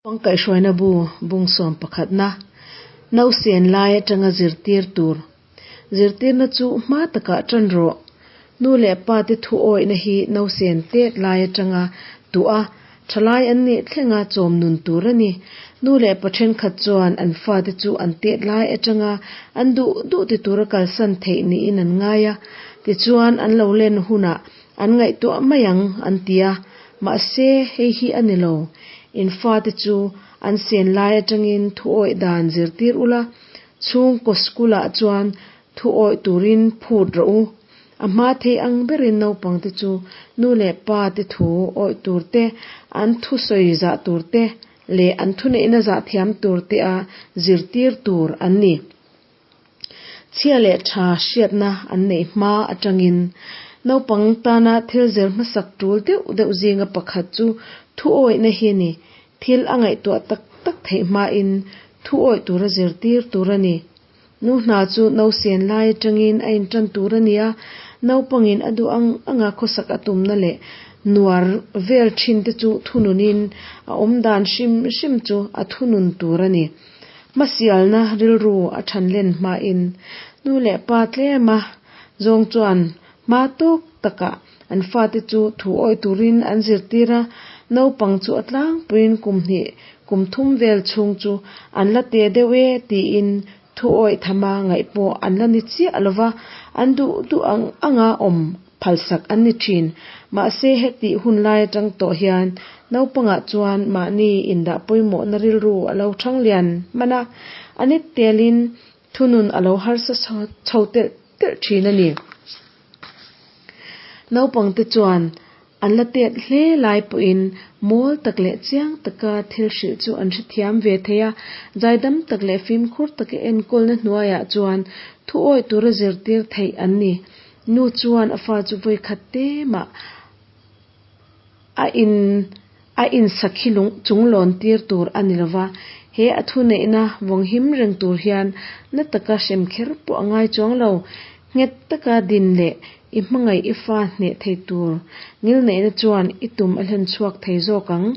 Naupang kaihhruaina bu bung sawm pakhatna, Nausen lai atanga zirtir tur. Zirtirna chu hma takah tan rawh. Nu leh pa te thu awihna hi nausen tet lai atanga tuh a, thalai an nih thlenga chawm nun tur a ni. Nu leh pa thenkhat chuan an fate chu an tet lai atanga an duh duh ti tura kalsan theih niin an ngai a, tichuan an lo len hunah An ngaihtuah mai ang, an ti a. Mahse, hei hi a ni lo. In fate chu an sen lai atangin thuawih dan zirtir ula, chhungkaw school-ah chuan thuawih turin phut rawh u. A hma thei ang berin naupangte chu nu leh pa te thu awih tur te, an thusawi zah tur te leh an thuneihna zah thiam tur te a zirtir tur an ni. Chhia leh tha hriatna an neih hma atangin naupang tana thil zir hmasak tul deuh deuh zinga pakhat chu thuawihna hi a ni. Thil a ngaihtuah tak tak theih hmain thuawih tura zirtir tur a ni. Nu hna chu nausen lai atangin a intan tur a ni a, naupangin a duh ang anga khawsak a tumna leh nuar vel thin te chu thununin a awmdan hrim hrim chu a thunun tur a ni. Hmasialna rilru a than len hmain nu leh pa tlema zawng chuan hma tawk takah an fate chu thu awih turin an zirtir a, naupang chu a tlangpuiin kum hnih kum thum vel chhung chu an la te deuh e tiin thu awih thama ngaih pawh an la ni chiah lova, an duh duh ang anga awm phalsak an ni thin. Mahse hetih hun lai atang tawh hian naupangah chuan mahni indah pawimawhna rilru a lo thang lian hman a, a nit telin thunun a lo harsa chho telh telh thin a ni. Naupangte chuan an la tet hle lai pawhin mawl tak leh chiang taka thil hrilh chu an hrethiam ve thei a, zaidam tak leh fimkhur taka enkawlna hnuaiah chuan thu awih tura zirtir theih an ni. Nu chuan a fa chu vawi khat te mah a in a insakhi lung chung lawn tir tur a ni lova, he a thuneihna vawng him reng tur hian na taka hrem kher pawh a ngai chuang lo. Nghet taka din leh i hmangaih i fa hneh thei tur ngilneihna chuan i tum a hlen chhuak thei zawk ang.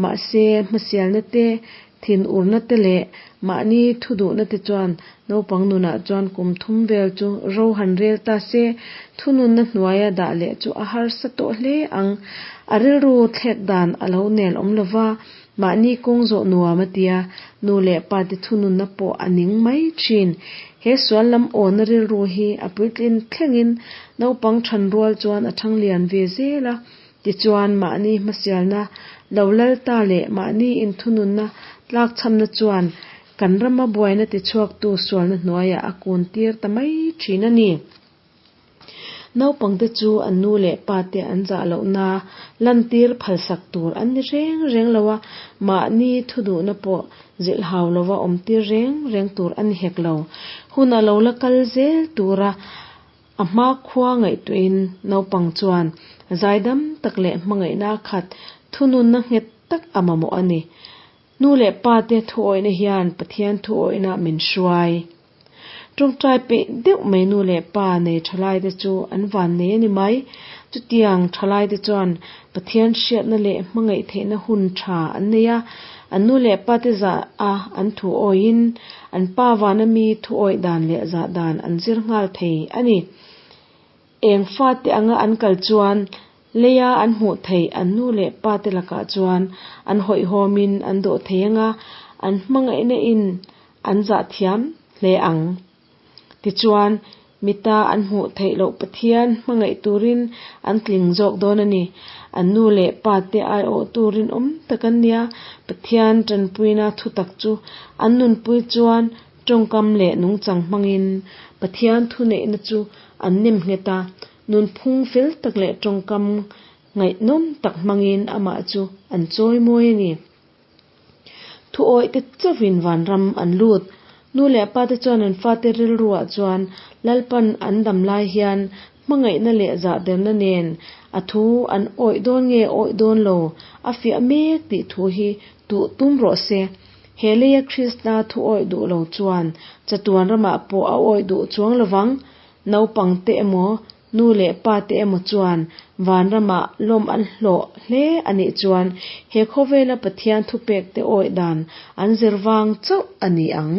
Mahse, hmasialna te Thinurna te leh mahni thu duhna te chuan naupang nunah chuan kum thum vel chu ro han rel ta se, thununna hnuaia dah leh chu a harsa tawh hle ang. A rilru thlek dan a lo nel awm lo va, mahni kawng zawh nuam a tia, nu leh pa te thununna pawh a ning mai thin. He sual lam awna rilru hi a puitlin thlengin naupang than rual chuan a thang lian ve zel a. Tichuan, mahni hmasialna lo lal ta leh mahni inthununna tlakchhamna chuan kan rama buaina tichhuaktu sualna hnuaiah a kun tir ta mai thin a ni. Naupangte chu an nu leh pate an zah lohna lantir phalsak tur an ni reng reng lo a, mahni thuduhna pawh zilh hau lova awmtir reng reng tur a ni hek lo. Hun a lo la kal zel tura A hma khua ngaihtuahin naupang chuan zaidam tak leh hmangaihna a khat thununna nghet tak a mamawh a ni. Nu leh pa te thuawihna hian Pathian thuawihna min hruai. Tawngtai peih deuh mai nu leh pa nei thalaite chu an van nei a ni mai. Chutiang thalaite chuan Pathian hriatna leh hmangaih theihna hun tha an nei a, an nu leh pa te zah a an thu awiin an pa vana mi thu awih dan leh zah dan an zir nghal thei a ni. Eng fate anga an kal chuan leia an hmuh theih an nu leh pa te lakah chuan an hawihhawmin an dawh thei anga an hmangaihna in an zah thiam hle ang. Tichuan, mita an hmuh theih loh Pathian hmangaih turin an tling zawk dawn a ni. An nu leh pa te aiawh tu rinawm tak an nia. Pathian tanpuina thutak chu an nunpui chuan tawngkam leh nungchang hmangin Pathian thuneihna chu an nem nghet a, nunphung fel tak leh tawngkam ngaihnawm tak hmangin amah chu an chawimawi a ni. Thuawih te chauhin vanram an lut. Nu leh pa te chuan an fate rilruah chuan Lalpan an dam lai hian hmangaihna leh zahderna nen a thu an awih dawn nge awih dawn lo a fiah mek tih thu hi tuh tum rawh se. He leia Krista thu awih duh lo chuan chatuan ramah pawh a awih duh chuang lovang. Naupang te emaw Nu leh pate emaw chuan vanramah lawm an hlawh hle a nih chuan he khawvela Pathian thupekte awih dan an zir vang chauh a ni ang.